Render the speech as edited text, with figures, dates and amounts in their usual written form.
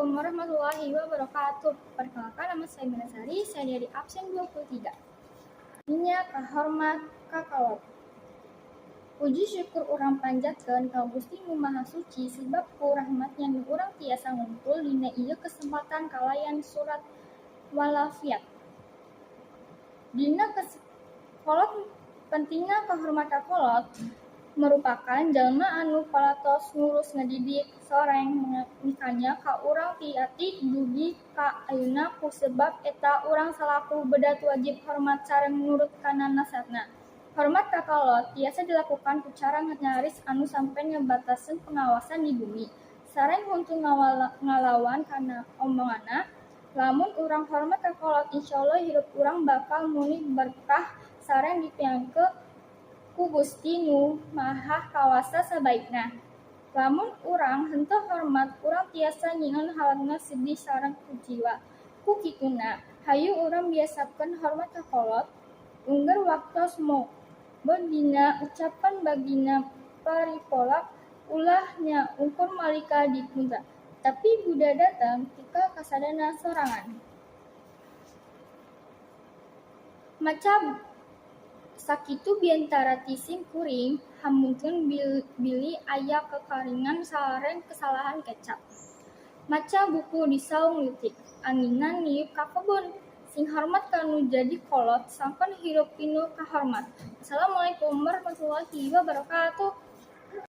Assalamualaikum warahmatullahi wabarakatuh. Perkenalkan, nama saya Minasari, saya dari absen 23. Nya kahormat ka kolot. Puji syukur urang panjatkeun ka Gusti Nu Maha Suci sebab ku rahmatnya nu urang tiasa ngumpul dina ieu kesempatan kalayan surat walafiat. Dina kes kolot pentingna kahormat ka kolot merupakan jalma anu palatos ngurus ngadidik sareng mikanya ka urang ti leutik dugi ka ayeuna. Ku sebab eta, urang salaku bedad wajib hormat sareng nurut kana nasehatna. Hormat ka kolot tiasa dilakukan ku cara nyaris anu sampe ngabatasan panguasa di bumi sareng huntu ngalawan kana omonganna. Lamun urang hormat ka kolot, insyaallah hirup urang bakal muni berkah sareng dipiangke ku Gusti Nu Maha Kawasa sabaikna. Lamun urang henteu hormat, urang tiasa nyieun halangna sedih sareng kuciwa. Ku kituna, hayu urang biasakeun hormat ka kolot ungger waktos mobo dina ucapan bagina paripolak ulah nya ukur malika dipunta tapi Buddha datang tika kasadana sorangan. Maca sakitu biantara ti sim kuring, hapunten bilih aya kakarengan sareng kesalahan kecap. Maca buku di saung leutik, anginna niup ka kebon. Sing hormat ka nu jadi kolot, sangkan hirup pinuh kahormat. Wassalamualaikum warahmatullahi wabarakatuh.